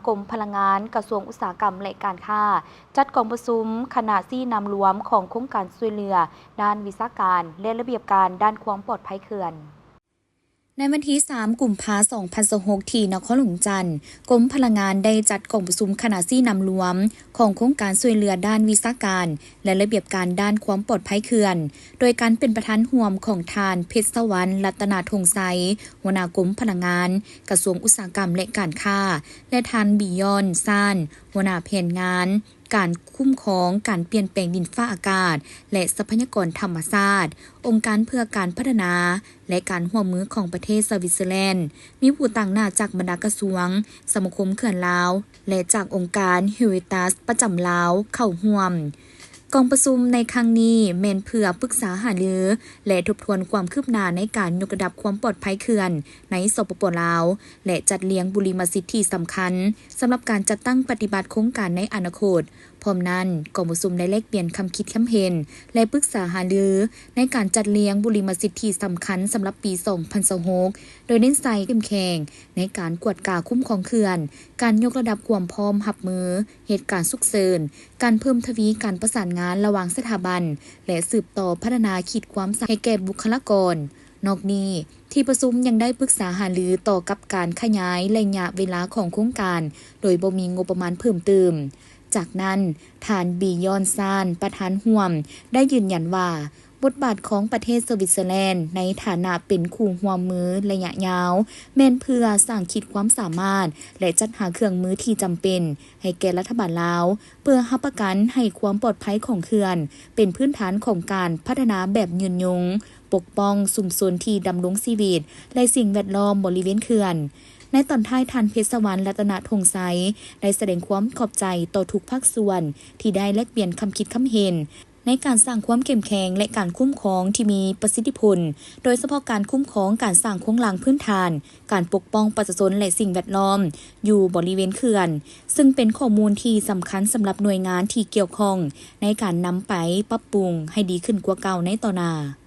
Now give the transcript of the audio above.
ກົມພະລັງງານ, ກະຊວງອຸດສາຫະກຳ ແລະ ການຄ້າ ຈັດກອງປະຊຸມຄະນະຊີ້ນຳລວມຂອງໂຄງການຊ່ວຍເຫຼືອດ້ານວິຊາການ ແລະ ລະບຽບການດ້ານຄວາມປອດໄພເຂື່ອນ. ໃນວັນທີສາມ ກຸມພາ ສອງພັນຊາວຫົກ ທີ່ນະຄອນຫຼວງວຽງຈັນ, ກົມພະລັງງານໄດ້ຈັດກອງປະຊຸມຄະນະຊີ້ນຳລວມຂອງໂຄງການຊ່ວຍເຫຼືອດ້ານວິຊາການ ແລະ ລະບຽບການດ້ານຄວາມປອດໄພເຂື່ອນ, ໂດຍການເປັນປະທານຮ່ວມຂອງທ່ານ ເພັດສະຫວັນ ລັດຕະນາທົງໄຊ, ຫົວໜ້າກົມພະລັງງານ, ກະຊວງອຸດສາຫະກຳ ແລະ ການຄ້າ ແລະ ທ່ານ ບີຢອນ ຊານ, ຫົວໜ້າແຜນງານການຄຸ້ມຄອງການປ່ຽນແປງດິນຟ້າອາກາດ ແລະ ຊັບພະຍາກອນທຳມະຊາດ, ອົງການເພື່ອການພັດທະນາ ແລະ ການຮ່ວມມືຂອງປະເທດສະວິດເຊີແລນ, ມີຜູ້ຕາງໜ້າຈາກບັນດາກະຊວງ, ສະມາຄົມເຂື່ອນລາວ ແລະ ຈາກອົງການ Helvetas ປະຈຳລາວເຂົ້າຮ່ວມ. ກອງປະຊຸມໃນຄັ້ງນີ້ແມ່ນເພື່ອປຶກສາຫາລື ແລະ ທົບທວນຄວາມຄືບໜ້າໃນການຍົກລະດັບຄວາມປອດໄພເຂື່ອນໃນ ສປປ ລາວ ແລະ ຈັດລຽງບຸລິມະສິດທິສຳຄັນສຳລັບການຈັດຕັ້ງປະຕິບັດໂຄງການໃນອະນາຄົດ. ພ້ອມນັ້ນ, ກອງປະຊຸມໄດ້ແລກປ່ຽນຄຳຄິດຄຳເຫັນ ແລະ ປຶກສາຫາລືໃນການຈັດລຽງບຸລິມະສິດທິສຳຄັນສຳລັບປີສອງພັນຊາວຫົກ ໂດຍເນັ້ນໃສ່ເຂັ້ມແຂງໃນການກວດກາຄຸ້ມຄອງເຂື່ອນ, ການຍົກລະດັບຄວາມພ້ອມຮັບມືເຫດການສຸກເສີນ, ການເພີ່ມທະວີການປະສານງານລະຫວ່າງສະຖາບັນ ແລະ ສືບຕໍ່ພັດທະນາຂີດຄວາມສາມາດໃຫ້ແກ່ບຸກຄະລາກອນ. ນອກນີ້, ທີ່ປະຊຸມຍັງໄດ້ປຶກສາຫາລືຕໍ່ກັບການຂະຫຍາຍໄລຍະເວລາຂອງໂຄງການໂດຍບໍ່ມີງົບປະມານເພີ່ມຕື່ມ. ຈາກນັ້ນ, ທ່ານ ບີຢອນ ຊານ, ປະທານຮ່ວມ, ໄດ້ຢືນຢັນວ່າ ບົດບາດຂອງປະເທດສະວິດເຊີແລນໃນຖານະເປັນຄູ່ຮ່ວມມືໄລຍະຍາວ ແມ່ນເພື່ອສ້າງຂີດຄວາມສາມາດ ແລະ ຈັດຫາເຄື່ອງມືທີ່ຈຳເປັນໃຫ້ແກ່ລັດຖະບານລາວ ເພື່ອຮັບປະກັນໃຫ້ຄວາມປອດໄພຂອງເຂື່ອນ ເປັນພື້ນຖານຂອງການພັດທະນາແບບຍືນຍົງ, ປົກປ້ອງຊຸມຊົນທີ່ດຳລົງຊີວິດ ແລະ ສິ່ງແວດລ້ອມບໍລິເວນເຂື່ອນ. ໃນຕອນທ້າຍ, ທ່ານ ເພັດສະຫວັນ ລັດຕະນະທົງໄຊ ໄດ້ສະແດງຄວາມຂອບໃຈຕໍ່ທຸກພາກສ່ວນທີ່ໄດ້ແລກປ່ຽນຄຳຄິດຄຳເຫັນ ໃນການສ້າງຄວາມເຂັ້ມແຂງ ແລະ ການຄຸ້ມຄອງທີ່ມີປະສິດທິຜົນ, ໂດຍສະເພາະການຄຸ້ມຄອງການສ້າງໂຄງລ່າງພື້ນຖານ, ການປົກປ້ອງປະຊາຊົນ ແລະ ສິ່ງແວດລ້ອມຢູ່ບໍລິເວນເຂື່ອນ, ຊຶ່ງເປັນຂໍ້ມູນທີ່ສຳຄັນສຳລັບໜ່ວຍງານທີ່ກ່ຽວຂ້ອງໃນການນຳໄປປັບປຸງໃຫ້ດີຂຶ້ນກວ່າເກົ່າໃນຕໍ່ໜ້າ.